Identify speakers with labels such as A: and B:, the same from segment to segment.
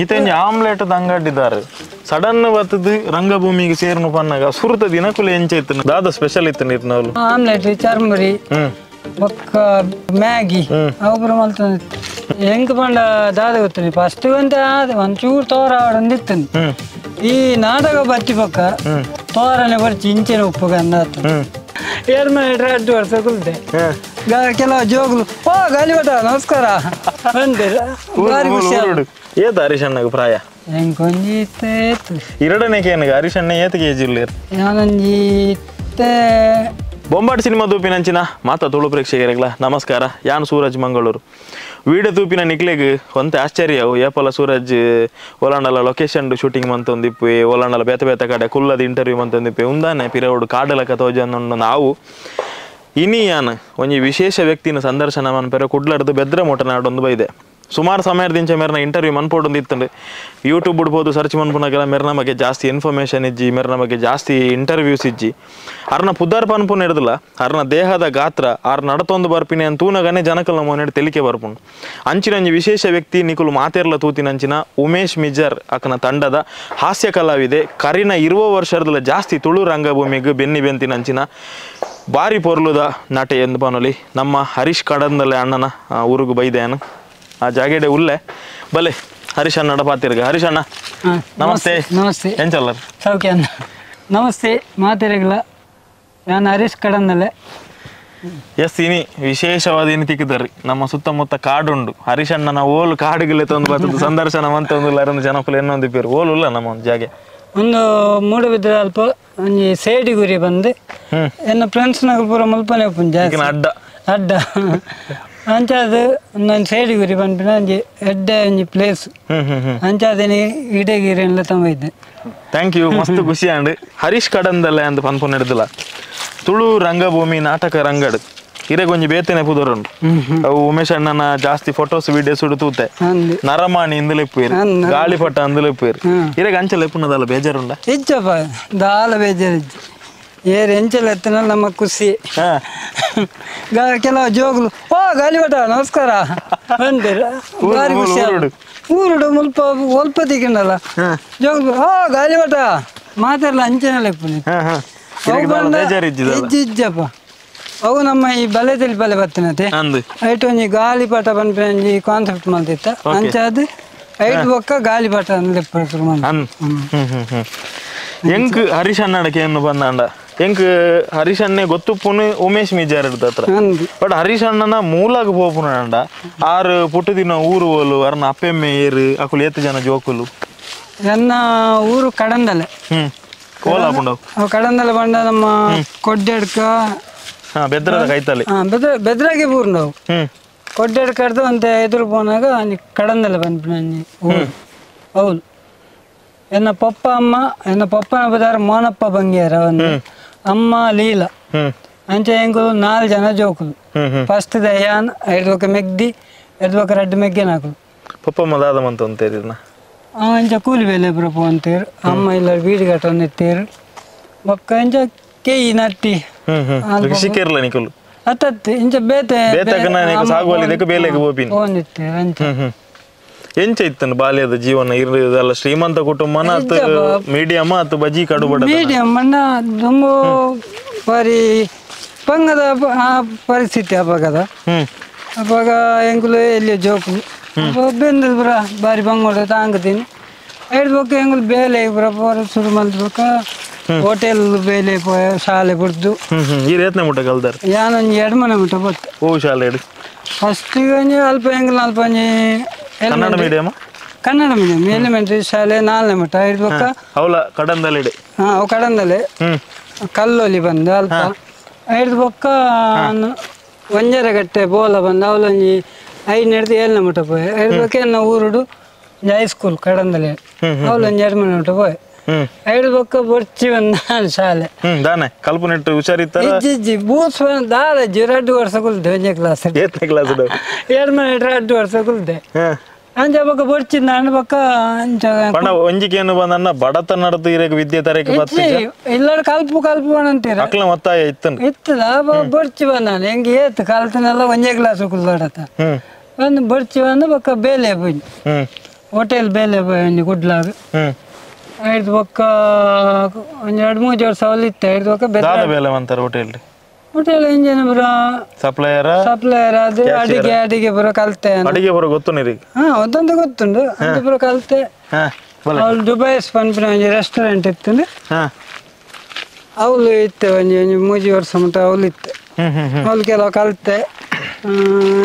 A: ಇತ್ತೆ omelette ಅಂಗಡಿದಾರೆ sudden ಬತ್ತದು ರಂಗಭೂಮಿಗೆ ಸೇರ್ನು ಪನ್ನಾಗ ಸುರುತ ದಿನಕುಲು ಎಂಚ ಇತ್ತು ದಾದ ಸ್ಪೆಷಲ್ ಇತ್ತು ನೀರ್ನವ್ಲು
B: ಆಮ್ಲೆಟ್ ಚರ್ಮುರಿ ಬೊಕ್ಕ ಮ್ಯಾಗಿ ಅವು ಮಲ್ತೊಂದು ಎಂಕ್ ಪಂಡ ದಾದ ಗೊತ್ತುನಿ ಫಸ್ಟ್ ಅಂತ ಒಂಚೂರು ತೋರ ಆಡೊಂದಿತ್ತು ಈ ನಾಟಕ ಬತ್ತಿ ಬೊಕ್ಕ ತೋರನೆ ಬರ್ಚಿ ಇಂಚಿನ ಉಪ್ಪು ಅಂದಾತು ಏರ್ ಮನೆ 2 ವರ್ಷ ಕುಲ್ತೆ ಕೆಲವು ಜೋಗುಲು ಓ ಗಾಲಿಪಟ ನಮಸ್ಕಾರ ಬಂದೆ ಭಾರಿ ಖುಷಿ.
A: ಏತ ಹರೀಶ್ ಅಣ್ಣಗೆ ಪ್ರಾಯ
B: ಎಂಕೊಂಜಿ ಇತ್ತು
A: ಎರಡನೇ ಕೇನಗ ಹರೀಶ್ ಅಣ್ಣ ಏತ ಕೆಜಿ ಉಲ್ಲೇರ್
B: ಯಾನೊಂಜಿ ಇತ್ತೆ.
A: ಬೊಂಬಾಟ್ ಸಿನಿಮಾ ತೂಪಿನಂಚಿನ ಮಾತಾ ತುಳು ಪ್ರೇಕ್ಷಕರಿಗಳ ನಮಸ್ಕಾರ. ಯಾನ್ ಸೂರಜ್ ಮಂಗಳೂರು. ವೀಡಿಯೋ ತೂಪಿನ ನಿಕ್ಲೆಗ್ ಒಂತೆ ಆಶ್ಚರ್ಯವು ಏಪಲ ಸೂರಜ್ ಓಲಾಂಡಲ ಲೊಕೇಶನ್ ಶೂಟಿಂಗ್ ಮಂತೊಂದಿಪ್ಪೆ ಓಲಾಂಡಲ ಬೇತೆ ಬೇತೆ ಕಡೆ ಕುಲ್ಲದ ಇಂಟರ್ವ್ಯೂ ಮಂತೊಂದಿಪ್ಪೆ ಉಂದಾನೆ ಪಿರವುಡು ಕಾಡಲಕ ತೋಜೊಂದುಂಡು. ನಾವು ಇನಿ ಯಾನ್ ಒಂಜಿ ವಿಶೇಷ ವ್ಯಕ್ತಿನ ಸಂದರ್ಶನ ಮನ್ಪೆರೆ ಕುಡ್ಲಡ್ದು ಬೆದ್ರ ಮೋಟನಾಡೊಂದು ಬೈದೆ. ಸುಮಾರು ಸಮಯದಿಂಚ ಮೇರ್ನ ಇಂಟರ್ವ್ಯೂ ಮನ್ಪೋಡೊಂದು ಇತ್ತಂಡು. ಯೂಟ್ಯೂಬ್ ಬಿಡ್ಬೋದು ಸರ್ಚ್ ಮನ್ಪುನಾಗೆಲ್ಲ ಮೇರ್ನ ಬಗ್ಗೆ ಜಾಸ್ತಿ ಇನ್ಫಾರ್ಮೇಷನ್ ಇಜ್ಜಿ, ಮೇರ್ನ ಬಗ್ಗೆ ಜಾಸ್ತಿ ಇಂಟರ್ವ್ಯೂಸ್ ಇಜ್ಜಿ. ಅರ್ನ ಪುದಾರ್ ಪನ್ಪುನ ಹಿಡ್ದಲ್ಲ ಅರ್ನ ದೇಹದ ಗಾತ್ರ ಆರ್ ನಡತೊಂದು ಬರ್ಪಿನಿ ಅಂತ ತೂನಗನೆ ಜನಕಲ್ನ ಮೋನೆಡ್ ತೆಲಿಕೆ ಬರ್ಪುಂಡು. ಅಂಚಿನಂಜಿ ವಿಶೇಷ ವ್ಯಕ್ತಿ ನಿಕುಲು ಮಾತೇರ್ಲ ತೂತಿನಂಚಿನ ಉಮೇಶ್ ಮಿಜರ್ ಅಕನ ತಂಡದ ಹಾಸ್ಯ ಕಲಾವಿದೆ. ಕರಿನ 20 ವರ್ಷದಲ್ಲ ಜಾಸ್ತಿ ತುಳು ರಂಗಭೂಮಿಗೆ ಬೆನ್ನಿ ಬೆಂತಿನಂಚಿನ ಬಾರಿ ಪೊರ್ಲುದ ನಟೆ ಎಂದು ಪನೊಲಿ ನಮ್ಮ ಹರೀಶ್ ಕಡಂದಲೆ ಅಣ್ಣನ ಊರುಗು ಬೈದೆನು ಆ ಜಾಗೆಡೆ ಉಲ್ಲೆ ಬಲೆ ಹರೀಶ್ ಅಣ್ಣ ಪಾತಿರ್ಗ. ಹರೀಶ್ ಅಣ್ಣ ನಮಸ್ತೆ.
B: ನಮಸ್ತೆ.
A: ಎಂಚಲ್ಲ
B: ಸೌಖ್ಯ ಅಣ್ಣ? ನಮಸ್ತೆ ಮಾತಿರಗಿಲ್ಲ. ನಾನು ಹರೀಶ್ ಕಡಂದಲೆ.
A: ಎಸ್ ಇನಿ ವಿಶೇಷವಾದ ಇನಿ ತಿಕ್ಕಿದ್ದಾರೆ. ನಮ್ಮ ಸುತ್ತಮುತ್ತ ಕಾಡುಂಡು. ಹರೀಶ್ ಅಣ್ಣನ ಓಲು ಕಾಡುಗಿಲ್ಲ ತಂದು ಬರ್ತದೆ ಸಂದರ್ಶನ ಮಂತೊಂದು ಅರಂದು ಜನಕುಲು ಎನ್ನೊಂದು ಪೇರು ಓಲು ಉಲ್ಲ ನಮ್ಮ ಒಂದು ಜಾಗೆ
B: ಒಂದು ಮೂಡಬಿದ್ರೆ ಅಲ್ಪ ಒಂಜಿ ಸೇಡಿ ಗುರಿ ಬಂದು ಎನ್ನ ಫ್ರೆಂಡ್ಸ್ ನಗು ಪೂರ ಮುಲ್ಪನೆ ಜಾಸ್ತಿ
A: ಅಡ್ಡ
B: ಅಡ್ಡ ಅಂಚಾದ ನಾನು ಸೇಡಿ ಗುರಿ ಬಂದ್ಬಿನ ಒಂಜಿ ಎಡ್ಡೆ ಒಂಜಿ ಪ್ಲೇಸ್ ಅಂಚಾದೇನಿ ಇಡಗಿರಿ ಎಲ್ಲ ತಂಬ ಇದ್ದೆ.
A: Thank you, ಮಸ್ತ್ ಖುಷಿ ಆಂಡ್. ಹರೀಶ್ ಕಡಂದಲೆ ಅಂತ ಪನ್ಪುನ ಹಿಡ್ದಲ್ಲ ತುಳು ರಂಗಭೂಮಿ ನಾಟಕ ರಂಗಡ್ ಇರೆಗೊಂಜಿ ಬೇತನೆ ಪುದರುಂಡು. ಅವು ಉಮೇಶ್ ಅಣ್ಣನ ಜಾಸ್ತಿ ಫೋಟೋಸ್ ವಿಡಿಯೋಸ್ ತೂತೆ ನರಮಾಣಿ ಇಂದಲೆಪ್ಪೇರು ಗಾಳಿಪಟ ಅಂದಲೆಪ್ಪೇರು ಇರೆಗ್ ಅಂಚಲ ಎಪ್ಪುನದಲ್ಲ ಬೇಜಾರುಂಡ?
B: ಇಜ್ಜಪ್ಪ ದಾಲ ಬೇಜಾರು ಇಜ್ಜಿ. ಏರ್ ಎಂಚಲ ಎತ್ತನ ನಮ್ಮ ಖುಷಿ. ಕೆಲವು ಜೋಗುಲು ಓ ಗಾಲಿಪಟ ನಮಸ್ಕಾರ ಬಂದೆ ಭಾರಿ ಖುಷಿ. ಊರುಡು ಮುಲ್ಪ ಒಲ್ಪ ತಿಕ್ಕಂಡಲ್ಲ ಜೋಗುಲು ಓ ಗಾಲಿಪಟ ಮಾತಾಡಲ್ಲ ಅಂಚೆನೆಲ್ಲ ಎಪ್ಪುನಿ ಇಜ್ಜಿ ಇಜ್ಜಪ್ಪ. ಅವು ನಮ್ಮ ಈ ಬಲೆದಲ್ಲಿ ಬಲೆ ಬತ್ತಿನತೆ ಐಟ್ ಒಂಜಿ ಗಾಳಿಪಟ ಪನ್ಪಿನ ಒಂಜಿ ಕಾನ್ಸೆಪ್ಟ್ ಮಲ್ತಿತ್ತ ಅಂಚಾದ್ ಐಟ್ ಬೊಕ್ಕ ಗಾಳಿಪಟ ಅಂದ್ ಶುರು.
A: ಎಂಕ್ ಹರೀಶ್ ಅಣ್ಣಡಕ್ಕೆ ಏನು ಬಂದಾಂಡ ಎಂಕ್ ಹರೀಶ್ ಅಣ್ಣೆ ಗೊತ್ತುಪ್ಪುನು ಉಮೇಶ್ ಮಿಜಾರ್ ಹತ್ರ. ಬಟ್ ಹರೀಶ್ ಅಣ್ಣನ ಮೂಲಾಗ ಪೋಪುನ ಅಂಡ ಆರು ಪುಟ್ಟದಿನ ಊರು ಓಲು ಅರ್ನ ಅಪ್ಪೆಮ್ಮೆ ಏರು ಅಕುಲು ಏತ್ ಜನ ಜೋಕುಲು?
B: ಎನ್ನ ಊರು ಕಡಂದಲೆ.
A: ಕೋಲ ಹಾಕೊಂಡು
B: ಕಡಂದಲೆ ಬಂಡ ನಮ್ಮ ಕೊಡ್ಡೆಡ್ಕ
A: ಬೆದ್ರದ ಕೈತಲ್ಲಿ
B: ಬೆದ್ರಾಗೆ ಊರು ನಾವು ಕೊಡ್ಡೆಡ್ಕ ಕಡ್ದು ಅಂತ ಎದುರು ಪೋನಾಗ ಕಡಂದಲೆ ಬಂದ್ಬಿನ ಊರು. ಹೌದು. ಎನ್ನ ಪಪ್ಪ ಅಮ್ಮ ಎನ್ನ ಪಪ್ಪನ ಬದಾರ ಮೋನಪ್ಪ ಬಂಗಿಯಾರ ಒಂದು ಅಮ್ಮ ಲೀಲಾ ಅಂಚೆ ಎಂಕುಲು 4 ಜನ ಜೋಕುಲು. ಫಸ್ಟ್ ದಯಾನ್ ಐದು ಮೆಗ್ದಿ ಎಡ್ದು ರಡ್ಡು ಮೆಗ್ಗೆನ ಹಾಕುಲು.
A: ಪಪ್ಪಮ್ಮ ದಾದ ಮಂತ ಅಂತೇರಿನ
B: ಅಂಚ ಕೂಲಿ ಬೇಲೆ ಬರಪು ಅಂತೇರು. ಅಮ್ಮ ಇಲ್ಲ ಬೀಡಿ ಕಟ್ಟೊಂದು ಇತ್ತೇರು ಬೊಕ್ಕ ಅಂಚ ಕೇಯಿ ನಟ್ಟಿ
A: ಶಿಕೆರ್ಲ ನಿಕುಲು
B: ಅತ್ತತ್ತೆ ಇಂಚ ಬೇತೆ
A: ಬೇಲೆಗೆ ಹೋಪಿನ
B: ಹೋಗಿತ್ತೇರು ಅಂಚ.
A: ಎಂಚ ಇತ್ತನು ಬಾಲ್ಯದ ಜೀವನ ಇರಲ್ಲ? ಶ್ರೀಮಂತ ಕುಟುಂಬನ ಅತ್ತು ಮೀಡಿಯಮ್ ಅತ್ತು ಬಜಿ ಕಡುಬಡ
B: ಮೀಡಿಯಂ ಅಣ್ಣ ತುಂಬ ಬಾರಿ ಪಂಗದ ಪರಿಸ್ಥಿತಿ ಅಪಗದ. ಅವಾಗ ಎಂಕುಲು ಎಲ್ಲಿ ಜೋಕು ಬೆಂದದ ಪುರ ಬಾರಿ ಬಂಗೋಡ ತಾಂಗತೀನಿ ಐದು ಎಂಕುಲು ಬೇಲೆ ಪುರ ಪೋರ ಶುರು ಮಲ್ತ್ಬೊಕ್ಕ ಹೋಟೆಲ್ ಬೇಲೆ ಪೋಯ ಶಾಲೆ ಬಿಡ್ದು.
A: ಈ ರೇತ್ನೆ ಮುಟ್ಟ ಕಲ್ದಾರ?
B: ಯಾನೊಂಜಿ 2 ಮನೆ ಮುಟ್ಟ ಪೊತ್ತು.
A: ಓ ಶಾಲೆ
B: ಫಸ್ಟ್ ಒಂಜಿ ಅಲ್ಪ ಎಂಕುಲು ಅಲ್ಪ ಒಂಜಿ
A: Kannada medium?
B: Kannada medium elementary ಶಾಲೆ 4ನೇ ಮಟ್ಟ ಇರ್ಬೇಕ.
A: ಅವಲ ಕಡಂದಲೆ?
B: ಹಾಂ ಅವು ಕಡಂದಲೆ ಕಲ್ಲೊಲಿ ಬಂದು ಅಲ್ಪ ಐದು ಬೊಕ್ಕ ಒಂಜರಗಟ್ಟೆ ಬೋಲ ಬಂದು ಅವಲೊಂಜಿ 5ನೇ 7ನೇ ಮಟ್ಟ ಪೋಯೆ. ಐದು ಬೊಕ್ಕ ಎನ್ನ ಊರುಡು ಹೈಸ್ಕೂಲ್ ಕಡಂದಲೆ ಅವಲೊಂಜಿ 2 ಮನೆ ಮಟ್ಟ ಪೋಯೆ. ಐದು ಬೊಕ್ಕ ಬೊರ್ಚಿ ಬಂದ ಶಾಲೆ
A: ದಾನೆ ಕಲ್ಪನೆಟ್ಟು ಹುಷಾರಿತ್ತ
B: ಇಜ್ಜಿ ಇಜ್ಜಿ ಬೂಸ್ ದಾದ 2 ವರ್ಷ ಕುಲ್ದೆ ಒಂಜೇ ಕ್ಲಾಸ್
A: ಏತನೇ ಕ್ಲಾಸ್
B: 2 ಮನೆ 2 ವರ್ಷ ಕುಲ್ದೆ. ಅಂಚ ಬೊಕ್ಕ ಬೊರ್ಚಿಂದ ಅಣ್ಣ ಬೊಕ್ಕ ಅಂಚ
A: ಪಂಡ ಒಂಜಿಕೇನು ಬಂದನ್ನ ಬಡತನಡ್ದು ಇರೆಗ್ ವಿದ್ಯೆ ತರಕ್ಕೆ ಬತ್ತಿಜ
B: ಇಲ್ಲಡ ಕಲ್ಪು ಕಲ್ಪು ಅಂತೀರ
A: ಅಕ್ಲ ಒತ್ತಾಯ ಇತ್ತನ್
B: ಇತ್ತದ ಬೊರ್ಚಿ ಬಂದಾನ ಹೆಂಗೆ ಏತ್ ಕಲ್ತನೆಲ್ಲ ಒಂಜೇ ಕ್ಲಾಸ್ ಕುಲ್ದಾಡತ ಬಂದು ಬೊರ್ಚಿ ಬಂದು ಬೊಕ್ಕ ಬೇಲೆ ಪೋಯಿ. Hotel ಬೇಲೆ ಒಂಜಿ ಕುಡ್ಲಾಗ ಐದು ಬೊಕ್ಕ ಒಂಜಿ ಎರಡು ಮೂಜಿ ವರ್ಷ ಅವಲಿತ್ತೆ ಐದು ಬೊಕ್ಕ
A: ದಾದ ಬೇಲೆ ಮಂತಾರೆ ಹೋಟೆಲ್
B: ಹೋಟೆಲ್ ಇಂಜಿನ್ ಪೂರ
A: ಸಪ್ಲೈಯರ್
B: ಸಪ್ಲೈಯರ್ ಅದು ಅಡಿಗೆ ಅಡಿಗೆ ಪೂರ ಕಲ್ತೆ
A: ಅಡಿಗೆ ಪೂರ ಗೊತ್ತು ನಿರಿಗೆ
B: ಹಾ ಒಂದೊಂದು ಗೊತ್ತುಂಡು ಅದು ಪೂರ ಕಲ್ತೆ ಅವಳು ದುಬೈಸ್ ಪನ್ಪಿನ ಒಂಜಿ ರೆಸ್ಟೋರೆಂಟ್ ಇತ್ತು ಅವಳು ಇತ್ತೆ ಒಂಜಿ ಒಂಜಿ ಮೂಜಿ ವರ್ಷ ಮಟ್ಟ ಅವಳು ಇತ್ತೆ ಅವಳು ಕೆಲವು ಕಲ್ತೆ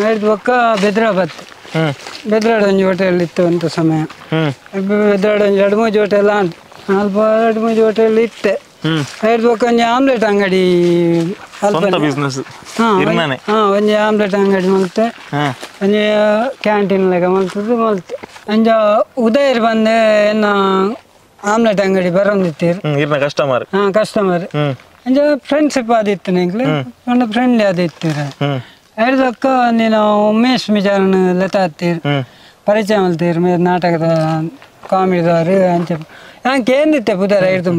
B: ಐದು ಬೊಕ್ಕ ಬೆದ್ರಾ ಬತ್ತೆ ಬೆದ್ರಾಡ್ ಒಂಜಿ ಹೋಟೆಲ್ ಇತ್ತು ಅಂತ ಸಮಯ ಬೆದ್ರಾಡ್ ಒಂಜಿ ಎರಡು ಮೂಜಿ ಹೋಟೆಲ್ ಆಂಡ್ ಅಲ್ಪ ಎರಡು ಮೂಜಿ ಹೋಟೆಲ್ ಇತ್ತೆ ಐದು ಬೊಕ್ಕ ಒಂಜಿ ಆಮ್ಲೆಟ್ ಅಂಗಡಿ
A: ಬಿಸ್ನೆಸ್
B: ಹಾಂ ಒಂಜಿ ಆಮ್ಲೆಟ್ ಅಂಗಡಿ ಮಲ್ತೆ ಒಂಜಿ ಕ್ಯಾಂಟೀನ್ ಲೆಕ್ಕ ಮಲ್ತದ್ದು ಮಲ್ತೆ ಅಂಜ ಉದಯರ್ ಬಂದೆ ಎನ್ನ ಆಮ್ಲೆಟ್ ಅಂಗಡಿ ಬರೋಂದಿತ್ತೀರು
A: ಕಸ್ಟಮರ್
B: ಹಾಂ ಕಸ್ಟಮರ್ ಅಂಜ ಫ್ರೆಂಡ್ಶಿಪ್ ಆದಿತ್ತು ನಿಂಗ್ಲೆ ಒಂದು ಫ್ರೆಂಡ್ಲಿ ಆದಿತ್ತೀರ ಐದಕ್ಕ ನೀನು ಉಮೇಶ್ ಮಿಜಾರನ್ ಲೆತ್ತಾತ್ತೀರ್ ಪರಿಚಯ ಮಲ್ತೀರ್ ಮೇರ್ ನಾಟಕದ ಕಾಮಿಡಿದವರು ಅಂಚ ನಾನು ಕೇಂದಿತ್ತೆ ಪುದರ ಐದು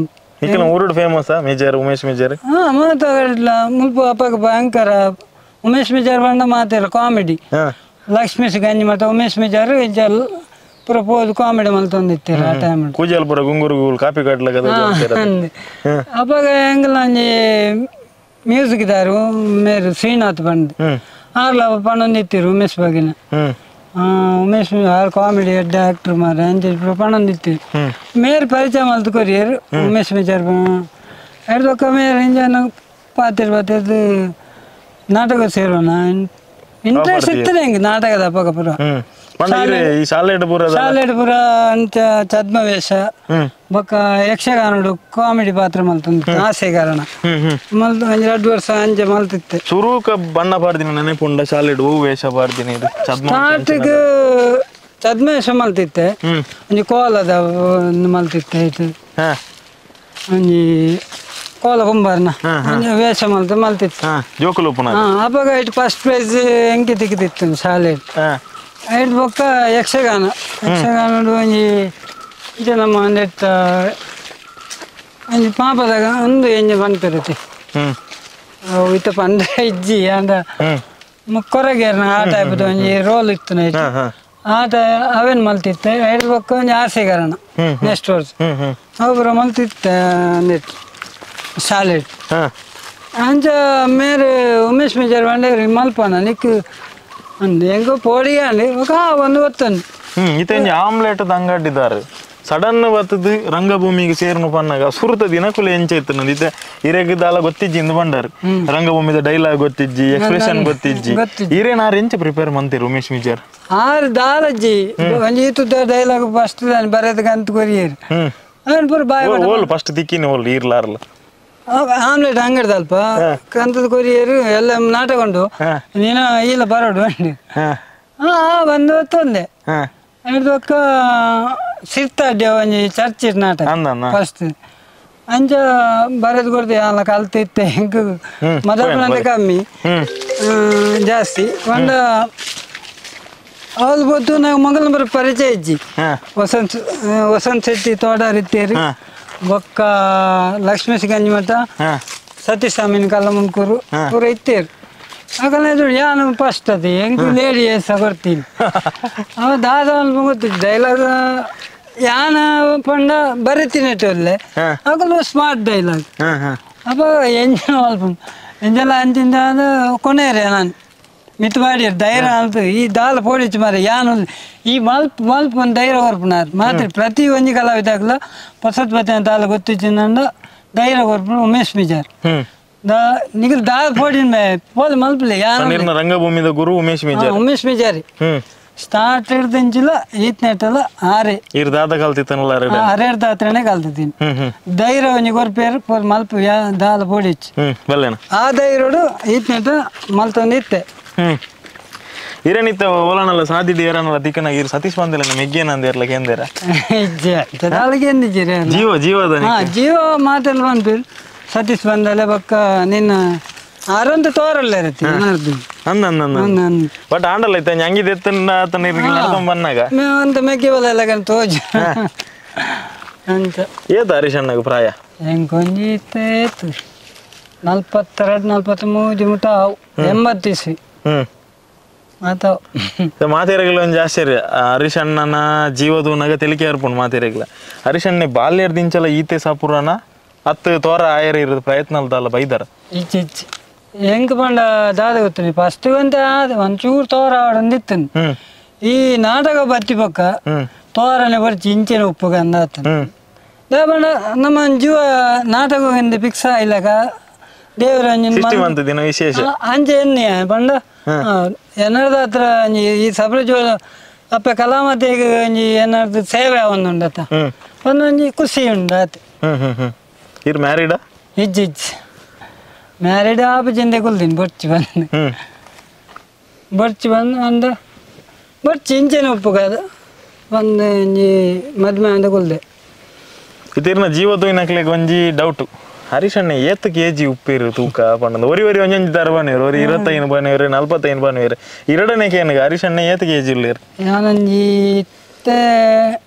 A: ಊರುಡು ಫೇಮಸ್ ಮೇಜರ್ ಉಮೇಶ್ ಮಿಜಾರ್
B: ಹಾಂ ಮಾತಾಡಲ್ಲ ಮುಲ್ಪ ಅಪ್ಪಗ ಭಯಂಕರ ಉಮೇಶ್ ಮಿಜಾರ್ ಬಂಡ ಮಾತಾಡ ಕಾಮಿಡಿ ಲಕ್ಷ್ಮೀಶ್ ಗಂಜಿ ಮತ್ತು ಉಮೇಶ್ ಮಿಜಾರ್ ಪೂರ ಪೋದು ಕಾಮಿಡಿ ಮಲ್ತೊಂದಿತ್ತೀರ ಆ ಟೈಮ್
A: ಕೂಜಲ್ ಪೂರ ಗುಂಗುರು ಗುಲ್ ಕಾಪಿ ಕಟ್ಲಕ
B: ಅಪ್ಪಗ ಎಂಗಲ ಒಂಜಿ ಮ್ಯೂಸಿಕ್ ದಾರು ಮೇರು ಶ್ರೀನಾಥ್ ಬಂದ್ ಆರ್ಲ ಪಣೊಂದಿತ್ತೀರು ಉಮೇಶ್ ಬಗಿನ ಉಮೇಶ್ ಆರ್ ಕಾಮಿಡಿ ಎಡ್ಡೆ ಆಕ್ಟರ್ ಮಾರ ಅಂಚ ಪಣೊಂದಿತ್ತೀರು ಮೇರು ಪರಿಚಯ ಮಲ್ತು ಕೊರಿಯರು ಉಮೇಶ್ ಮಿಜಾರ್ ಎಡ್ದೊಕ್ಕ ಮೇರು ಇಂಜನ ಪಾತಿರ್ ಪಾತಿರ್ದು ನಾಟಕ ಸೇರೋಣ ಇಂಟ್ರೆಸ್ಟ್ ಇತ್ತು ಹೆಂಗೆ ನಾಟಕದ ಅಪ್ಪಗ ಪೂರ ಶಾಲೆಡ್ ಪೂರ ಅಂತ ಛದ್ಮವೇಷ ಬೊಕ್ಕ ಯಕ್ಷಗಾನಡು ಕಾಮಿಡಿ ಪಾತ್ರ ಮಲ್ತೊಂದು ಹಾಸ್ಯಗಾರಣ ಮಲ್ತು ಒಂಜಿ ಎರಡು ವರ್ಷ ಅಂಚೆ ಮಲ್ತಿತ್ತೆ
A: ಸುರೂಕ ಬಣ್ಣ ಪಾಡ್ದಿನ ನೆನಪುಂಡ ಶಾಲೆಡ್ ಹೂ ವೇಷ ಪಾಡ್ದಿನ ಇದು
B: ಸ್ಟಾರ್ಟಿಗ್ ಛದ್ಮವೇಷ ಮಲ್ತಿತ್ತೆ ಒಂಜಿ ಕೋಲದ ಮಲ್ತಿತ್ತೆ ಇದು ಒಂಜಿ ಕೋಲ ಕುಂಬಾರನ ಒಂಜಿ ವೇಷ ಮಲ್ತು ಮಲ್ತಿತ್ತು
A: ಜೋಕುಲು
B: ಅಪ್ಪಗ it first prize ಎಂಕಿ ತಿಕ್ಕಿತ್ತು ಶಾಲೆ ಐದು ಬೊಕ್ಕ ಯಕ್ಷಗಾನ ಯಕ್ಷಗಾನಡು ಒಂಜಿ ಇಂಚ ನಮ್ಮ ಒಂದೆತ್ತ ಒಂಜಿ ಪಾಪದಾಗ ಒಂದು ಎಂಜಿ ಪನ್ಪಿರತ್ತೆ ಇತ್ತ ಪಂಡ ಇಜ್ಜಿ ಅಂದ ಕೊರಗೇರ್ನ ಆ ಟೈಪ್ದ ಒಂಜಿ ರೋಲ್ ಇತ್ತು ಆಟ ಅವೇನು ಮಲ್ತಿತ್ತೆ ಐದು ಬೊಕ್ಕ ಒಂಜಿ ಆಸೆಗಾರಣ ನೆಕ್ಸ್ಟ್ ವರ್ಷ ಅವು ಮಲ್ತಿತ್ತೆ ಒಂದಿತ್ತು ಶಾಲೆ ಅಂಚ ಮೇರೆ ಉಮೇಶ್ ಮೇಜರ್ ಬಂಡೆ ಮಲ್ಪನ ನಿಕ್ ಅಂದು ಹೆಂಗೋ ಪೋಡಿಗೆ ఒక ಒಂದು ಗೊತ್ತಂದು
A: ಇತ್ತೆ ಆಮ್ಲೆಟ್ ಅಂಗಡಿದಾರೆ ಸಡನ್ ಬತ್ತದು ರಂಗಭೂಮಿಗೆ ಸೇರ್ನು ಪನ್ನಾಗ ಸುರುತ ದಿನಕುಲು ಎಂಚ ಇತ್ತು ಇತ್ತೆ ಇರೆಗ್ ದಾಲ ಗೊತ್ತಿಜ್ಜಿ ಇಂದು ಬಂಡಾರು ರಂಗಭೂಮಿದ ಡೈಲಾಗ್ ಗೊತ್ತಿಜ್ಜಿ ಎಕ್ಸ್ಪ್ರೆಷನ್ ಗೊತ್ತಿಜ್ಜಿ ಇರೇ ನಾರು ಎಂಚ ಪ್ರಿಪೇರ್ ಮಂತೀರು ಉಮೇಶ್ ಮಿಜಾರ್
B: ಆರು ದಾಲಜ್ಜಿ ಒಂಜಿ ಈತುದ ಡೈಲಾಗ್ ಫಸ್ಟ್ ದಾನಿ ಬರೆದ ಅಂತ ಕೊರಿಯರು ಅವನು ಪೂರ ಬಾಯ್
A: ಓಲ್ ಫಸ್ಟ್ ದಿಕ್ಕಿನ ಓಲ್ ಈರ್ಲಾರ್ಲ
B: ಆಮ್ಲೆಟ್ ಅಂಗಡಿ ಅಲ್ಪ ಕಂತದ ಕೊರಿಯರು ಎಲ್ಲ ನಾಟಕ ಉಂಟು ನೀನು ಇಲ್ಲ ಬರೋಡು ಬಂಡಿ ಹಾಂ ಬಂದು ತೊಂದೆ ಅಕ್ಕ ಸಿರ್ತಾಡ್ಯ ಒಂಜಿ ಚರ್ಚ್ ನಾಟಕ ಫಸ್ಟ್ ಅಂಚ ಬರೆದು ಕೊಡ್ತೀವಿ ಅಲ್ಲ ಕಲ್ತಿತ್ತೆ ಹೆಂಗೆ ಮೊದಲು ಕಮ್ಮಿ ಜಾಸ್ತಿ ಒಂದ ಅವಳು ಗೊತ್ತು ನಾವು ಮಂಗಲ ಬರೋ ಪರಿಚಯ ಇಜ್ಜಿ ವಸಂತ್ ವಸಂತ್ ಶೆಟ್ಟಿ ತೋಡಾರಿತ್ತೇರಿ ಬೊಕ್ಕ ಲಕ್ಷ್ಮೀಶ್ ಗಂಜಿಮಠ ಸತೀಶ್ ಸ್ವಾಮಿನ ಕಲ್ಲಮುನ್ಕೂರು ಪೂರ ಇತ್ತೇರು ಯಾಕಂದ್ರೆ ಯಾನು ಫಸ್ಟ್ ಅದು ಹೆಂಗೆ ಲೇಡಿ ಸಹ ಕೊಡ್ತೀನಿ ಅವ ದಾದ ಗೊತ್ತು ಡೈಲಾಗ್ ಯಾನ ಪಂಡ ಬರೀತೀನಿ ಒಲ್ಲೆ ಆಗಲು ಸ್ಮಾರ್ಟ್ ಡೈಲಾಗ್ ಅಪ್ಪ ಎಂಜನ ಅಲ್ಪ ಎಂಜಲ ಅಂಚಿಂದ ಕೊನೆಯರೆ ನಾನು ಮಿತ್ ಮಾಡಿ ಧೈರ್ಯ ಅಂತ ಈ ದಾಲ ಪೋಡಿಚ್ಚು ಮಾರೆ ಯಾನು ಈ ಮಲ್ಪ ಮಲ್ಪ ಒಂದು ಧೈರ್ಯ ಕೊರ್ಪುನಾರು ಮಾತ್ರ ಪ್ರತಿ ಒಂಜಿ ಕಲಾವಿದಾಗಲ ಪೊಸತ್ ಬತ್ತಿನ ದಾಲ ಗೊತ್ತಿಚ್ಚಿಂದ ಧೈರ್ಯ ಕೊರ್ಪುನ ಉಮೇಶ್ ಮಿಜಾರ್ ದಾ ನಿಗಲ್ ದಾಲ ಪೋಡಿನ ಮೇ ಪೋಲ್ ಮಲ್ಪಲೆ ಯಾನು
A: ರಂಗಭೂಮಿದ ಗುರು ಉಮೇಶ್ ಮಿಜಾರ್
B: ಉಮೇಶ್ ಮಿಜಾರಿ ಸ್ಟಾರ್ಟ್ ಹಿಡ್ದಿಂಚಿಲ್ಲ ಈತ್ನೆಟ್ಟಲ್ಲ ಆರೆ
A: ಇರ್ ದಾದ ಕಲ್ತಿತ್ತನಲ್ಲ
B: ಅರೆಡ್ ದಾತ್ರನೇ ಕಲ್ತಿದ್ದೀನಿ ಧೈರ್ಯ ಒಂಜಿ ಕೊರ್ಪೇರು ಪೋಲ್ ಮಲ್ಪ ಯಾ ದಾಲ ಪೋಡಿಚ್ಚು ಆ ಧೈರ್ಯಡು ಈತ್ನೆಟ್ಟ ಮಲ್ತೊಂದಿತ್ತೆ
A: ಇರೇನಿತ್ತ ಓಲನಲ್ಲ ಸಾದಿಡಿ ಏರನಲ್ಲ ತಿಕ್ಕನ ಇರು ಸತೀಶ್ ಬಂದಿಲ್ಲ ನಮ್ಮ ಹೆಗ್ಗೇನಂದ ಇರ್ಲಕ್ಕೆ ಎಂದೇರ ಜೀವ ಜೀವದ
B: ಜೀವ ಮಾತೆಲ್ಲ ಬಂತು ಸತೀಶ್ ಬಂದಲೆ ಬಕ್ಕ ನಿನ್ನ ಆರಂತ ತೋರಲ್ಲ ಇರತ್ತೆ
A: ಬಟ್ ಆಂಡಲ್ಲ ಐತೆ ಅಂಗಿದ ಎತ್ತನ್ನ ಬಂದಾಗ
B: ಅಂತ ಮೆಕ್ಕೆ ಬಲ್ಲ ತೋಜ ಅಂತ
A: ಏತ ಹರೀಶ್ ಅಣ್ಣಗ ಪ್ರಾಯ
B: ಹೆಂಗೆ ಕೊಂಜಿ ಇತ್ತು 42 43 ಮುಟ 80 ಇಸ್ವಿ ಮಾತ
A: ಮಾತೆರೆಗಳ ಒಂಜಿ ಆಶ್ಚರ್ಯ ಹರೀಶ್ ಅಣ್ಣನ ಜೀವದೂನಾಗ ತೆಲಿಕೆ ಏರ್ಪುಂಡು ಮಾತೆರೆಗಳ ಹರೀಶ್ ಅಣ್ಣೆ ಬಾಲ್ಯರ್ದಿಂಚಲ ಈತೆ ಸಾಪುರನ ಅತ್ತು ತೋರ ಆಯರ ಇರೋದು ಪ್ರಯತ್ನ ಅಲ್ದಲ್ಲ ಬೈದಾರ
B: ಇಚ್ಚಿ ಇಚ್ಚಿ ಹೆಂಗ್ ಪಂಡ ದಾದ ಗೊತ್ತಿನಿ ಫಸ್ಟ್ ಅಂತ ಒಂಚೂರು ತೋರ ಆಡೊಂದಿತ್ತು ಈ ನಾಟಕ ಬತ್ತಿ ಪಕ್ಕ ತೋರನೆ ಬರ್ಚಿ ಇಂಚಿನ ಉಪ್ಪುಗ ಅಂದಾತ ಪಂಡ ನಮ್ಮ ಜೀವ ನಾಟಕ ಫಿಕ್ಸ್ ಆಯ್ಲಕ ದೇವರ
A: ವಿಶೇಷ
B: ಅಂಚೆ ಎಣ್ಣೆ ಪಂಡ ಎನ್ನರ್ದ ಹತ್ರ ಈ ಸಬ್ರಜ್ ಅಪ್ಪ ಕಲಾಮತಿಗೆ ಒಂಜಿ ಏನಾದ್ರು ಸೇವೆ ಒಂದುಂಡತ ಒಂದೊಂಜಿ ಖುಷಿ ಉಂಡಾತ.
A: ಇರ್ ಮ್ಯಾರಿಡಾ?
B: ಇಜ್ಜಿ ಇಜ್ಜಿ ಮ್ಯಾರಿಡ್ ಆಪುಜಿಂದೆ ಕುಲ್ದಿನಿ ಬೊರ್ಚಿ ಬಂದು ಬೊರ್ಚಿ ಬಂದು ಅಂದ ಬೊರ್ಚಿ ಇಂಚೆನೆ ಉಪ್ಪುಗಾದ ಬಂದು ಒಂಜಿ ಮದ್ಮೆ ಅಂದ ಕುಲ್ದೆ.
A: ಇತಿರ್ನ ಜೀವ ತೂಯಿನಕ್ಲೆಗ್ ಒಂಜಿ ಡೌಟ್ ಹರೀಶ್ ಅಣ್ಣೆ ಏತ್ ಕೆಜಿ ಉಪ್ಪೇರು ತೂಕ ಪಂಡಂದು ಒರಿ ಒರಿ ಒಂಜೊಂಜಿ ತರ ಬನ್ನಿರು ಒರಿ 25 ಬನ್ನಿರು 45 ಬನ್ನಿರು ಎರಡನೇ ಕೇನಗ ಹರೀಶ್ ಅಣ್ಣೆ ಏತ್ ಕೆಜಿ ಉಲ್ಲೇರು?
B: ಯಾನೊಂಜಿ ಇತ್ತೆ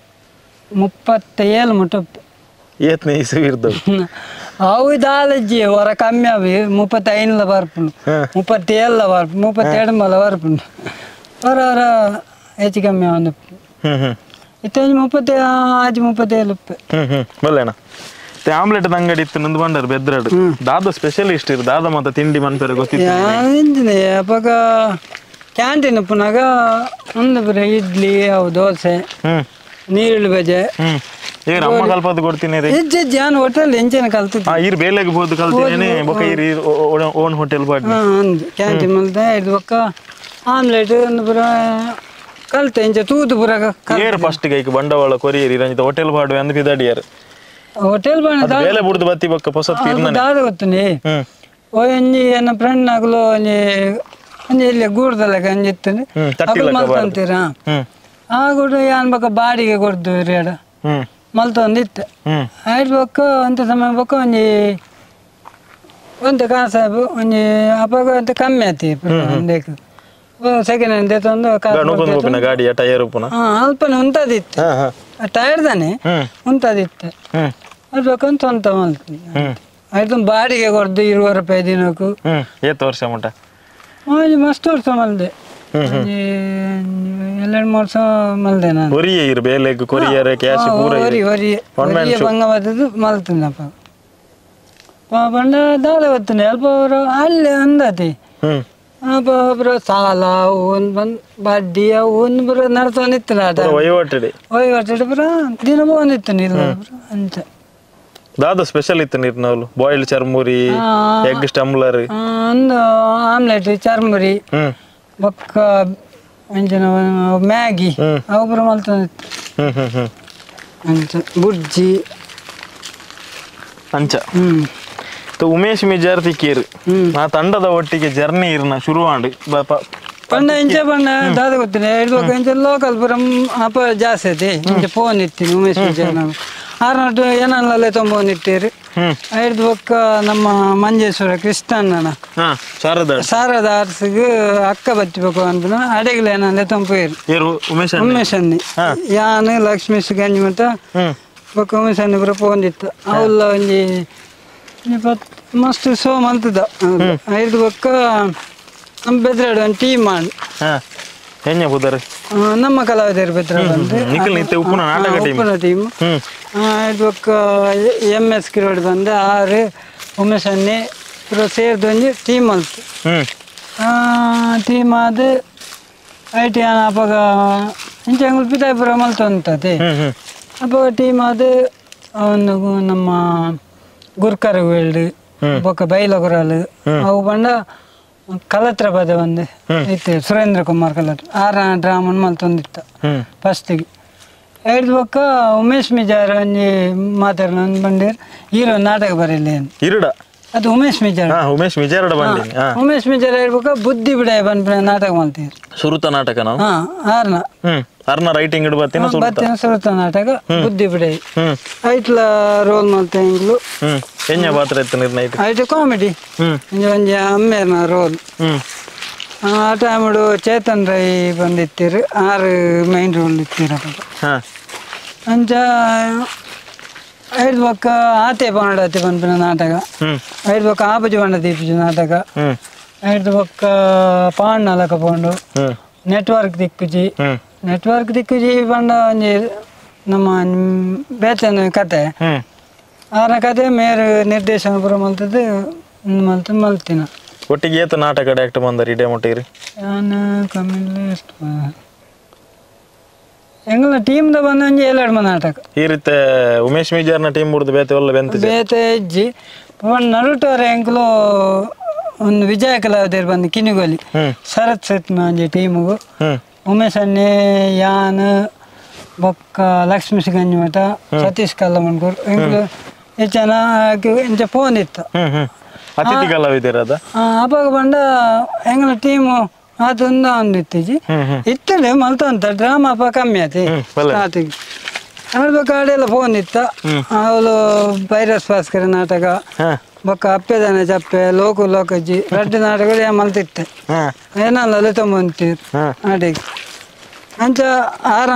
B: 37 ಮುಟ್ಟ ಉಪ್ಪು.
A: ಏತ್ನೆ ಇಸುವಿರ್ದವು?
B: ಅವು ದಾಲಜ್ಜಿ ಹೊರ ಕಮ್ಮಿ ಅವಿ 35 ಬರ್ಪುಂಡು 37 ಬರ್ಪು 32 ಮಲ ಬರ್ಪುಂಡು ಹೊರ ಹೊರ ಹೆಚ್ಚು ಕಮ್ಮಿ ಒಂದು ಇತ್ತೆ ಒಂಜಿ 36 37 ಉಪ್ಪು.
A: ಬಲ್ಲೇಣ ಆಮ್ಲೆಟ್ ಅಂಗಡಿ ಇತ್ತು ನಂದು ಬಂಡರ್ ಬೆದ್ರಡು ದಾದ ಸ್ಪೆಷಲಿಸ್ಟ್ ಇರು ದಾದ ಮಾತ ತಿಂಡಿ ಮನ್ಪೆರೆ ಗೊತ್ತಿತ್ತು
B: ಅಪಗ ಕ್ಯಾಂಟೀನ್ ಉಪ್ಪುನಾಗ ಒಂದು ಬರೀ ಇಡ್ಲಿ ಅವು ದೋಸೆ ನೀರುಳ್ಳಿ ಬಜೆ
A: ಅಮ್ಮ ಕಲ್ಪದ್ದು ಕೊಡ್ತೀನಿ
B: ಇಜ್ಜಿ ಜಾನ್ ಹೋಟೆಲ್ ಎಂಚೆನ ಕಲ್ತಿದ್ದು
A: ಈರ್ ಬೇಲೆಗೆ ಬೋದು ಕಲ್ತೀನಿ ಬೊಕ ಈರ್ ಓನ್ ಹೋಟೆಲ್ ಪಾಡ್ನಿ
B: ಕ್ಯಾಂಟೀನ್ ಮಲ್ತೆ ಇದು ಬೊಕ್ಕ ಆಮ್ಲೆಟ್ ಒಂದು ಪೂರ ಕಲ್ತೆ ಇಂಚ ತೂದು ಪೂರ
A: ಏರ್ ಫಸ್ಟ್ ಗೈಕ್ ಬಂಡವಾಳ ಕೊರಿಯರ್ ಇರಂಜಿತ ಹೋಟೆಲ್ ಪಾಡುವೆ ಅಂದ್ ಪಿದಾಡಿಯಾರ್
B: ಹೋಟೆಲ್ ಬಾಣ
A: ಬೇಲೆ ಬುಡ್ದು ಬತ್ತಿ ಬೊಕ್ಕ ಪೊಸತ್ ತೀರ್ನನೆ
B: ದಾದ ಗೊತ್ತುನಿ ಓ ಒಂಜಿ ಎನ್ನ ಫ್ರೆಂಡ್ ನಾಕುಲು ಒಂಜಿ ಒಂಜಿ ಇಲ್ಲಿ ಗೂಡ್ದಲೆಕ ಒಂಜಿ ಇತ್ತು ಅಕುಲು ಮಲ್ತೊಂತೀರ ಆ ಗೂಡು ಯಾನ್ ಬೊಕ್ಕ ಬಾಡಿಗೆ ಕೊಡ್ದು ರೇಡ ಮಲ್ತೊಂದಿತ್ತು ಆಯ್ತು ಬೊಕ್ಕ ಒಂತೆ ಸಮಯ ಬೊಕ್ಕ ಒಂಜಿ ಒಂತೆ ಕಾಸಾಬು ಒಂಜಿ ಅಪಗ ಒಂತೆ ಕಮ್ಮಿ ಆತಿ ಒಂದೇಕ್ ಸೆಕೆಂಡ್ ಹ್ಯಾಂಡ್ ತಂದು
A: ಗಾಡಿಯ ಟೈರ್ ಉಪ್ಪುನ
B: ಅಲ್ಪನೆ ಉಂತದಿತ್ತು ಟೈರ್ ತಾನೆ ಉಂತದಿತ್ತು ಅದು ಬೇಕಂತ ಸ್ವಂತ ಮಲ್ತೀನಿ ಆಯ್ತು ಬಾಡಿಗೆ ಕೊಡ್ದು 20 ರೂಪಾಯಿ ದಿನಕ್ಕೂ.
A: ಏತ್ ವರ್ಷ ಮುಟ್ಟ?
B: ಒಂಜಿ ಮಸ್ತ್ ವರ್ಷ ಮಲ್ದೆ ಒಂಜಿ 2-3 ವರ್ಷ ಮಲ್ದೆ ನಾನು.
A: ಒರಿಯೆ ಇರು ಬೇಲೆಗ್ ಕೊರಿಯರ್ ಕ್ಯಾಶ್ ಪೂರ
B: ಒರಿ ಒರಿ ಒರಿಯೆ ಬಂಗ ಬತ್ತದು ಮಲ್ತಿನಪ್ಪ ಪಂಡ ದಾದ ಗೊತ್ತುಂಡೆ ಅಲ್ಪ ಅವರು ಅಲ್ಲಿ ಅಂದಾತಿ ಅಪ್ಪ ಒಬ್ರು ಸಾಲ ಒಂದು ಬಂದು ಬಡ್ಡಿ ಅವು ಒಂದು ಬರೋ ನಡ್ಸೋನಿತ್ತು ಆಟ
A: ವಹಿವಾಟು
B: ವಹಿವಾಟು ಪೂರ ದಿನ ಬಂದಿತ್ತು ಇಲ್ಲ ಅಂಚ.
A: ದಾದ ಸ್ಪೆಷಲ್ ಇತ್ತು ನೀರ್ನವ್ಲು ಬಾಯ್ಲ್ಡ್ ಚರ್ಮುರಿ ಎಗ್ ಸ್ಟಂಬ್ಲರ್
B: ಒಂದು ಆಮ್ಲೆಟ್ ಚರ್ಮುರಿ ಬೊಕ್ಕ ಅಂಚಿನ ಮ್ಯಾಗಿ ಅವು ಪೂರ ಮಲ್ತೊಂದಿತ್ತು ಅಂಚ ಬುರ್ಜಿ
A: ಅಂಚ. ಉಮೇಶ್ ಮಿಜಾರ್ ತಿಕ್ಕೇರು ನಾ ತಂಡದ ಒಟ್ಟಿಗೆ ಜರ್ನಿ ಇರ್ನ ಶುರುವಾಂಡು
B: ಪಂಡ ಇಂಚ ಪಂಡ ದಾದ ಗೊತ್ತಿಲ್ಲ ಹಿಡ್ಬೇಕು ಇಂಚ ಲೋಕಲ್ ಪೂರ ಅಪ್ಪ ಜಾಸ್ತಿ ಐತಿ ಇಂಚ ಫೋನ್ ಇತ್ತೀನಿ ಉಮೇಶ್ ಮಿಜಾರ್ ನಾವು ಆರ್ನಟ್ಟು ಏನಲ್ಲೇ ತೊಂಬೊಂದಿತ್ತೀರಿ ಹಿಡ್ದು ಬೊಕ್ಕ ನಮ್ಮ ಮಂಜೇಶ್ವರ ಕೃಷ್ಣಣ್ಣನ ಶಾರದಾ ಆರ್ಟ್ಸ್ಗೆ ಅಕ್ಕ ಬತ್ತಿಬೇಕು ಅಂತ ಅಡಿಗೆಲ್ಲ ಏನಲ್ಲೇ ತೊಂಪೇರು ಉಮೇಶ್ ಅನ್ನಿ ಯಾನು ಲಕ್ಷ್ಮೀಶ್ ಗಂಜಿ ಮಟ್ಟ ಬೊಕ್ಕ ಉಮೇಶ್ ಅನ್ನಿ ಪೂರ ಫೋನ್ ಇತ್ತು ಅವೆಲ್ಲ ಒಂಜಿ ಮಸ್ತ್ ಶೋ ಮಲ್ತದ ಐದು ಬೊಕ್ಕ ನಮ್ಮ ಬೆದ್ರಾಡು ಒಂದು ಟೀಮ್ ಮಾಡಿ ನಮ್ಮ ಕಲಾವಿದರು ಬೆದ್ರಾಡು ಅಂತ ಉಪ್ಪುನ ಟೀಮ್ ಐದು ಬೊಕ್ಕ ಎಂ ಎಸ್ ಕಿರೋಡ್ ಬಂದು ಆರು ಉಮೇಶ್ ಅನ್ನಿ ಪೂರ ಸೇರ್ದು ಒಂಜಿ ಟೀಮ್ ಮಲ್ತು ಟೀಮ್ ಅದು I T ಅಪ್ಪಗ ಇಂಚ ಪಿತಾಯಿ ಪೂರ ಮಲ್ತೊಂತದೆ ಅಪ್ಪಗ ಟೀಮ್ ಅದು ಒಂದು ನಮ್ಮ ಗುರ್ಕರ್ ವೇಲ್ಡ್ ಬೊಕ್ಕ ಬೈಲೊಗರಾಲ್ ಅವು ಪಂಡ ಕಲತ್ರ ಪದ ಒಂದು ಇತ್ತು ಸುರೇಂದ್ರ ಕುಮಾರ್ ಕಲತ್ರ ಆರ ಡ್ರಾಮನ್ ಮಲ್ತೊಂದಿತ್ತು ಫಸ್ಟಿಗೆ ಐದು ಬೊಕ್ಕ ಉಮೇಶ್ ಮಿಜಾರ್ ಒಂಜಿ ಮಾತಾಡ ಬಂಡೀರ್ ಹೀರೋ ನಾಟಕ ಬರೀಲಿ
A: ಇರುಡ
B: ಅದು ಉಮೇಶ್ ಮಿಜಾರ್
A: ಉಮೇಶ್ ಮಿಜಾರ್
B: ಉಮೇಶ್ ಮಿಜಾರ್ ಹೇಳ್ಬೇಕ ಬುದ್ಧಿ ಬಿಡ ಬಂದ್ಬಿಡ ನಾಟಕ ಮಲ್ತೀರಿ
A: ಸುರುತ ನಾಟಕ ನಾವು
B: ಆರ್ನ
A: ಅರ್ನ ರೈಟಿಂಗ್ ಇಡು ಬರ್ತೀನ
B: ಬರ್ತೀನ ಸುರುತ ನಾಟಕ ಬುದ್ಧಿ ಬಿಡೈ ಐಟ್ಲ ರೋಲ್ ಮಲ್ತೆ ಇಂಗ್ಲು
A: ಎಂಜ ಪಾತ್ರ ಇತ್ತು ನಿರ್ಣಯ
B: ಐಟ್ ಕಾಮಿಡಿ ಒಂಜಿ ಅಮ್ಮೇರ್ನ ರೋಲ್ ಆ ಟೈಮುಡು ಚೇತನ್ ರೈ ಬಂದಿತ್ತೀರು ಆರು ಮೈನ್ ರೋಲ್ ಇತ್ತೀರ ಅಂಚ ಐದು ಬೊಕ್ಕ ಆತೆ ಪಾಂಡಾತಿ ಪನ್ಪಿನ ನಾಟಕ ಐದು ಬೊಕ್ಕ ಆಪುಜಿ ಪಂಡ ದೀಪುಜಿ ನಾಟಕ ಐದು ಬೊಕ್ಕ ಪಾಂಡ್ ನಾಲಕ ಪೋಂಡು Network ದಿಕ್ಕುಜಿ network ದಿಕ್ಕುಜಿ ಪಂಡ ಒಂಜಿ ನಮ್ಮ ಬೇತನ ಕತೆ ಆನ ಕತೆ ಮೇರು ನಿರ್ದೇಶನ ಪೂರ ಮಲ್ತದ್ದು ಮಲ್ತು ಮಲ್ತಿನ
A: ಒಟ್ಟಿಗೆ ಏತ ನಾಟಕ ಡೈರೆಕ್ಟ್ ಬಂದರಿ ಇಡೇ ಮುಟ್ಟಿರಿ
B: ನಾನು ಕಮ್ಮಿಲ್ಲ ಎಷ್ಟು ಎಂಗಲ ಟೀಮ್ the ಬಂದ ಒಂಜಿ ಏಳೆರಡು ಮ ನಾಟಕ
A: ಈ ರೀತಿ ಉಮೇಶ್ ಮಿಜಾರ್ನ ಟೀಮ್ ಬುಡ್ದು ಬೇತೆ ಒಲ್ಲ ಬೆಂತ
B: ಬೇತೆ ಇಜ್ಜಿ ನಡುಟೋರೆ ಎಂಕುಲು ಒಂದು ವಿಜಯ ಕಲಾವಿದರು ಬಂದು ಕಿನಿಗೋಲಿ ಶರತ್ ಸೆಟ್ ಒಂಜಿ ಟೀಮುಗು ಉಮೇಶ್ ಅಣ್ಣೆ ಯಾನ್ ಬೊಕ್ಕ ಲಕ್ಷ್ಮೀ ಗಂಜಿಮಠ ಸತೀಶ್ ಕಲ್ಲಮಣ್ಕೂರ್ ಎಂಕುಲು ಹೆಚ್ಚನ ಇಂಚ ಫೋನ್ ಇತ್ತು
A: ಅತಿಥಿ ಕಲಾವಿದರ
B: ಅವಾಗ ಬಂಡ ಎಂಗಲ ಟೀಮು ಅದು ಒಂದು ಇತ್ತೀಚಿ ಇತ್ತಲೇ ಮಲ್ತ ಅಂತ ಡ್ರಾಮಾ ಅಪ್ಪ ಕಮ್ಮಿ ಆಯ್ತು ಸ್ಟಾರ್ಟಿಂಗ್ ಆಮೇಲೆ ಕಾಡೆಲ್ಲ ಫೋನ್ ಇತ್ತ ಅವಳು ಭೈರಸ್ ಭಾಸ್ಕರ ನಾಟಕ ಬೊಕ್ಕ ಅಪ್ಪೆದಾನೆ ಚಪ್ಪೆ ಲೋಕು ಲೋಕಜ್ಜಿ ರಡ್ಡು ನಾಟಕಗಳು ಮಲ್ತಿತ್ತೆ ಏನಲ್ಲ ಲಲಿತಂಬಂತೀರು ನಾಟಕ ಅಂಚ ಆರ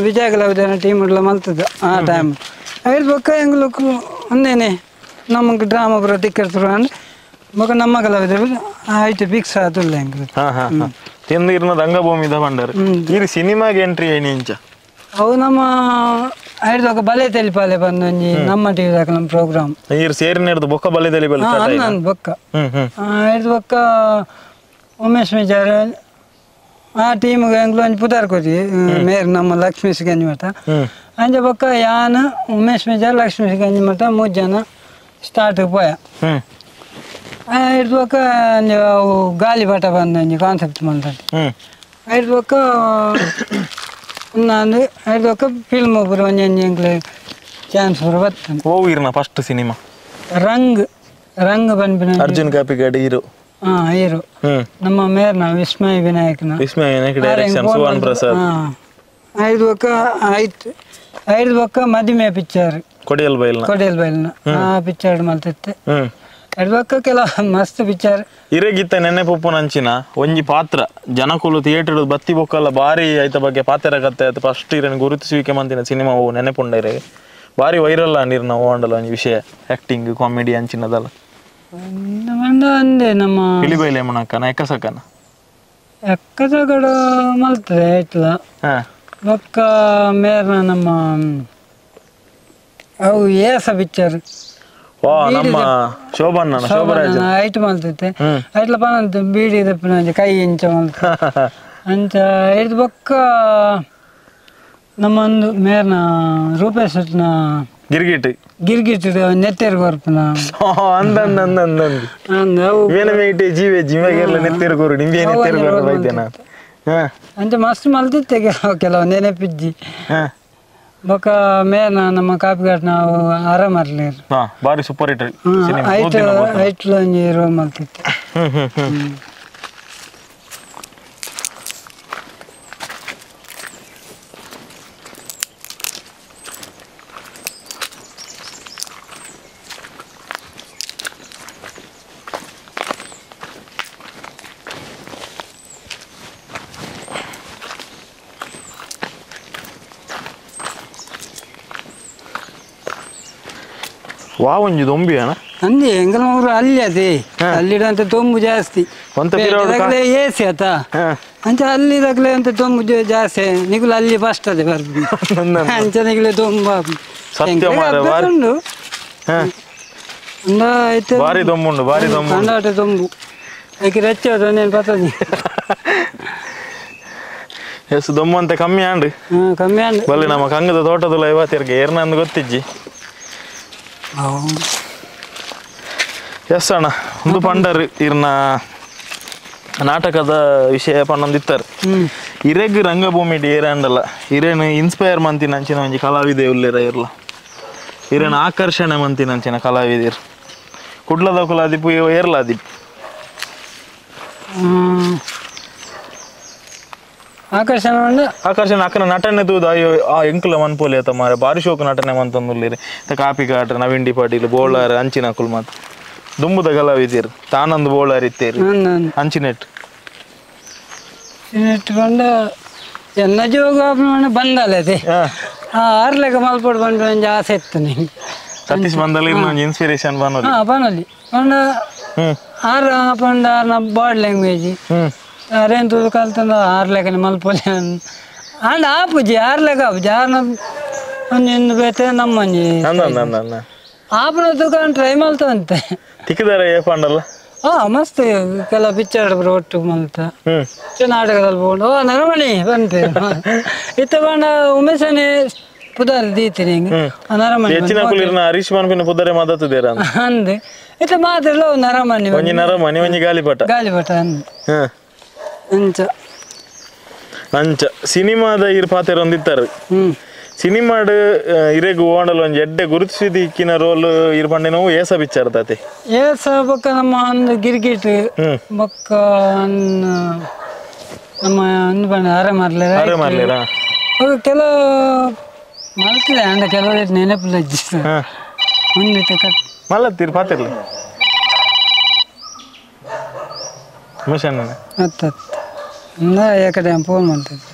B: ವಿಜಯ ಕಲಾವಿದನ ಟೀಮ್ ಎಲ್ಲ ಮಲ್ತದ ಆ ಟೈಮ್ ಐದು ಬೊಕ್ಕ ಎಂಗ್ಲಕ್ಕು ಒಂದೇನೆ ನಮಗೆ ಡ್ರಾಮಾ ಪೂರ ಟಿಕೆಟ್ ಶುರು ಅಂದ್ರೆ ಬೊಕ್ಕ ನಮ್ಮ ಕಲಾವಿದರು ಆಯ್ತು ಫಿಕ್ಸ್ ಆತಲ್ಲ ಎಂಗ್ಲು
A: ತಿಂದಿರ್ನ ರಂಗಭೂಮಿದ ಬಂಡರು ಈ ಸಿನಿಮಾಗೆ ಎಂಟ್ರಿ ಏನಿ ಇಂಚ
B: ಅವು ನಮ್ಮ ಐದು ಬಲೆ ತೆಲಿಪಾಲೆ ಬಂದು ಒಂಜಿ ನಮ್ಮ ಟಿವಿ ನಮ್ಮ ಪ್ರೋಗ್ರಾಮ್
A: ನೀರು ಸೇರಿ ಹಿಡ್ದು ಬೊಕ್ಕ ಬಲೆ ತೆಲಿಪಾಲೆ
B: ನಾನು ಬೊಕ್ಕ ಐದು ಬೊಕ್ಕ ಉಮೇಶ್ ಮಿಜಾರ್ ಆ ಟೀಮ್ಗೆ ಎಂಗ್ಲು ಒಂಜಿ ಪುದಾರ್ ಕೊರಿ ಮೇರ್ ನಮ್ಮ ಲಕ್ಷ್ಮೀ ಗಂಜಿಮಠ ಅಂಚ ಬೊಕ್ಕ ಯಾನ್ ಉಮೇಶ್ ಮಿಜಾರ್ ಲಕ್ಷ್ಮೀ ಗಂಜಿಮಠ ಮೂರು ಜನ ಸ್ಟಾರ್ಟ್ ಪೋಯ ಐದು ಬೊಕ್ಕ ಅವು ಗಾಲಿಪಾಟ ಬಂದು ಒಂಜಿ ಕಾನ್ಸೆಪ್ಟ್ ಮಲ್ತದೆ ಐದು ಬೊಕ್ಕ ನಾನು ಐದು ಬೊಕ್ಕ ಫಿಲ್ಮ್ ಪೂರ ಒಂಜಿ ಒಂಜಿ ಎಂಕ್ಲೆ ಚಾನ್ಸ್ ಪೂರ ಬರ್ತದೆ
A: ಹೋಗಿರ್ನ ಫಸ್ಟ್ ಸಿನಿಮಾ
B: ರಂಗ್ ರಂಗ್ ಬಂದ್ಬಿನ
A: ಅರ್ಜುನ್ ಕಾಪಿಗಾಡಿ ಹೀರೋ
B: ಹಾಂ ಹೀರೋ ನಮ್ಮ ಮೇರ್ನ ವಿಸ್ಮಯ ವಿನಾಯಕನ
A: ವಿಸ್ಮಯ ವಿನಾಯಕ ಡೈರೆಕ್ಷನ್ ಸುವರ್ಣ ಪ್ರಸಾದ್
B: ಐದು ಬೊಕ್ಕ ಆಯ್ತು ಐದು ಬೊಕ್ಕ ಮದುವೆ ಪಿಕ್ಚರ್
A: ಕೊಡಿಯಲ್ ಬೈಲ್ನ
B: ಕೊಡಿಯಲ್ ಬೈಲ್ನ ಆ ಪಿಕ್ಚರ್ ಮಲ್ತಿತ್ತೆ ಐದು ಬೊಕ್ಕ ಕೆಲವು ಮಸ್ತ್ ಪಿಕ್ಚರ್
A: ಇರೆಗಿತ್ತ ನೆನೆ ಪುಪ್ಪುನಂಚಿನ ಒಂಜಿ ಪಾತ್ರ ಜನಕುಲು ಥಿಯೇಟರ್ ಬತ್ತಿ ಬೊಕ್ಕಲ್ಲ ಬಾರಿ ಆಯ್ತ ಬಗ್ಗೆ ಪಾತ್ರ ಕತ್ತೆ ಆಯ್ತು ಫಸ್ಟ್ ಇರನ್ ಗುರುತಿಸುವಿಕೆ ಮಂತಿನ ಸಿನಿಮಾ ಅವು ನೆನೆಪುಂಡ ಇರೆಗೆ ಬಾರಿ ವೈರಲ್ ನೀರ್ನ ಓಂಡಲ ಒಂಜಿ ವಿಷಯ ಆಕ್ಟಿಂಗ್ ಕಾಮಿಡಿ ಅಂಚಿನದಲ್ಲ
B: ಅಂದೆ ನಮ್ಮ
A: ಪಿಲಿಬೈಲೆ ಮಣಕ್ಕನ ಎಕ್ಕಸಕ್ಕನ
B: ಎಕ್ಕಸಗಡ ಮಲ್ತದೆ ಆಯ್ತಲ್ಲ ಬೊಕ್ಕ ಮೇರ್ನ ನಮ್ಮ ಅವು ಏಸ ಪಿಕ್ಚರ್
A: ವಾ ನಮ್ಮ ಶೋಭಣ್ಣ ಶೋಭರಾಜ್
B: ಐಟ್ ಮಲ್ತೈತೆ ಐಟ್ಲ ಪನಂತ ಬೀಡಿ ದಪ್ಪಿನ ಕೈ ಇಂಚ ಮಲ್ತ ಅಂಚ ಐದು ಬೊಕ್ಕ ನಮ್ಮೊಂದು ಮೇರ್ನ ರೂಪೇಶ್
A: ಗಿರ್ಗಿಟ್
B: ಗಿರ್ಗಿಟ್ ನೆತ್ತೇರು ಕೊರ್ಪುನ
A: ಅಂದ ಅಂದ ಅಂದ ಅಂದ ಅಂದ ಮೇಟೆ ಜೀವೆ ಜಿಮೆಗೆಲ್ಲ ನೆತ್ತೇರು ಕೊರು ನಿಂಬೆ ನೆತ್ತೇರು ಕೊರು ಬೈತೇನ
B: ಅಂಚ ಮಸ್ತ್ ಮಲ್ತಿತ್ತೆ ಕೆಲವು ನೆನಪಿಜ್ಜಿ ಬೊಕ್ಕ ಮೇರ್ನ ನಮ್ಮ ಕಾಪಿಘಾಟ್ ನಾವು ಆರಾಮರ್ಲಿ
A: ಬಾರಿ super hit
B: height ಐಟ್ಲ ಒಂಜಿ ರೋಲ್ ಮಲ್ತಿತ್ತೆ
A: ವಾ ಒಂಜಿ ದೊಂಬಿ ಅಣ್ಣ
B: ಅಂದೆ ಎಂಗಲ ಊರು ಅಲ್ಲಿ ಅದೇ ಅಲ್ಲಿಡಂತ ದೊಂಬು ಜಾಸ್ತಿ ಏಸಿ ಆತ ಅಂಚ ಅಲ್ಲಿ ತಗಲೆ ಅಂತ ದೊಂಬು ಜಾಸ್ತಿ ನಿಗುಲು ಅಲ್ಲಿ ಫಸ್ಟ್ ಅದೇ ಬರ್ಬಿ ಅಂಚ ನಿಗುಲು ದೊಂಬು ಉಂಡು
A: ಬಾರಿ ದೊಂಬುಂಡು ಬಾರಿ ದೊಂಬು
B: ಕಂಡಾಟ ದೊಂಬು ಅದಕ್ಕೆ ರಚ್ಚೆ ಅದು ಪತ್ತನಿ
A: ಎಸ್ ದೊಂಬು ಅಂತ ಕಮ್ಮಿ ಆಂಡು
B: ಕಮ್ಮಿ ಆಂಡು
A: ಬಲ್ಲಿ ನಮ್ಮ ಕಂಗದ ತೋಟದಲ್ಲ ಇವತ್ತಿರ್ಗೆ ಏರ್ನ ಅಂದು ಗೊತ್ತಿಜ್ಜಿ ಎಸ್ ಅಣ್ಣ ಒಂದು ಪಂಡರ್ ಇರ್ನ ನಾಟಕದ ವಿಷಯ ಪನ್ನೊಂದಿತ್ತಾರೆ ಇರೆಗ್ ರಂಗಭೂಮಿ ಏರಾಂಡಲ್ಲ ಇರೇನು ಇನ್ಸ್ಪೈರ್ ಮಂತಿನ ಅಂಚಿನ ಒಂಜಿ ಕಲಾವಿದೆ ಉಲ್ಲೇರ ಇರ್ಲ ಇರೇನು ಆಕರ್ಷಣೆ ಮಂತಿನ ಅಂಚಿನ ಕಲಾವಿದೆರ್ ಕುಡ್ಲದ ಕುಲಾದಿಪು ಏರ್ಲಾದಿಪ್
B: ಆಕರ್ಷಣೆ
A: ಆಕರ್ಷಣೆ ಅಕ್ಕನ ನಟನೆ ತೂದು ಅಯ್ಯೋ ಆ ಎಂಕುಲ ಮನ್ಪೋಲಿ ಆತ ಮಾರೆ ಬಾರಿ ಶೋಕು ನಟನೆ ಮಂತಂದುಲ್ಲೇರಿ ಕಾಪಿ ಕಾಟ್ರ ನವೀನ್ ಡಿ ಪಾಟೀಲ್ ಬೋಳಾರ್ ಅಂಚಿನ ಅಕುಲ್ ಮಾತ್ರ ದುಂಬುದ ಕಲಾವಿದೆರ್ ತಾನಂದು ಬೋಳಾರ್ ಇತ್ತೇರಿ ಅಂಚಿನೆಟ್
B: ಪಂಡ ಎನ್ನ ಜೋಗ ಬಂದಲ್ಲ ಅದೇ ಆರ್ಲೆಗ ಮಲ್ಪೋಡು ಬಂದು ಒಂಜಿ ಆಸೆ ಇತ್ತು ನಿಂಗೆ
A: ಸತೀಶ್ ಬಂದಲ್ಲಿ ಒಂಜಿ ಇನ್ಸ್ಪಿರೇಷನ್ ಬನ್ನೊಲಿ
B: ಹಾಂ ಬನ್ನೊಲಿ ಪಂಡ ಆರ್ ಪಂಡ ಆರ್ನ ಬಾಡಿ ಲ್ಯಾಂಗ್ವೇಜ್ ಅರೇನು ತೂದು ಕಲ್ತಂದ 6 ಲೆಕ್ಕನೆ ಮಲ್ಪೊಲಿ ಆಂಡ ಆಪುಜಿ 6 ಲೆಕ್ಕ ಆಪುಜಿ ಆರ್ನ ಒಂಜಿ ಇಂದು ಬೇತೆ ನಮ್ಮಂಜಿ
A: ಅಂದ
B: ಆಪುನ ತೂಕ ಟ್ರೈ ಮಲ್ತವಂತೆ
A: ತಿಕ್ಕಿದಾರೆ ಏಪಂಡಲ್ಲ
B: ಮಸ್ತ್ ಕೆಲ ಪಿಕ್ಚರ್ ಪೂರ ಒಟ್ಟು ಮಲ್ತ ನಾಟಕದಲ್ಲಿ ಪೋಂಡು ಓ ನರಮಣಿ ಬಂತೆ ಇತ್ತ ಪಂಡ ಉಮೇಶನೇ ಪುದಾರ್ ದೀತೀನಿ ನರಮಣಿ
A: ಹೆಚ್ಚಿನ ಕುಲಿರ್ನ ಹರೀಶ್ ಮನ್ಪಿನ ಪುದಾರೆ ಮದತ್ತು ದೇರ
B: ಅಂದೆ ಇತ್ತ ಮಾತಿರ್ಲ ನರಮಣಿ
A: ಒಂಜಿ ನರಮಣಿ ಒಂಜಿ ಗಾಲಿಪಟ
B: ಗಾಲಿಪಟ ಅಂದೆ ಅಂಚ
A: ಅಂಚ ಸಿನಿಮಾದ ಇರ್ ಪಾತೆರ ಒಂದಿತ್ತಾರೆ ಸಿನಿಮಾಡ್ ಇರೆಗ್ ಓಂಡಲ್ ಒಂಜಿ ಎಡ್ಡೆ ಗುರುತಿಸಿದ ಇಕ್ಕಿನ ರೋಲ್ ಇರ್ ಪಂಡಿನವು ಏಸ ಪಿಕ್ಚರ್ ತಾತೆ
B: ಏಸ ಬೊಕ್ಕ ನಮ್ಮ ಒಂದು ಗಿರ್ಗಿಟ್ ಬೊಕ್ಕ ನಮ್ಮ ಒಂದು ಬಣ್ಣ ಅರೆ ಮಾರ್ಲೆ
A: ಅರೆ ಮಾರ್ಲೇರ
B: ಕೆಲವು ಮಲ್ತಿದೆ ಅಂಡ ಕೆಲವು ನೆನಪು ಒಂದಿತ್ತೆ ಕಟ್
A: ಮಲ್ಲತ್ತೀರ್ ಪಾತಿರ್ಲಿ ಮಿಷನ್
B: ಅತ್ತ ಏಕಡೆ ಫೋನ್ ಮಾಡ್ತಿದ್ದೆ.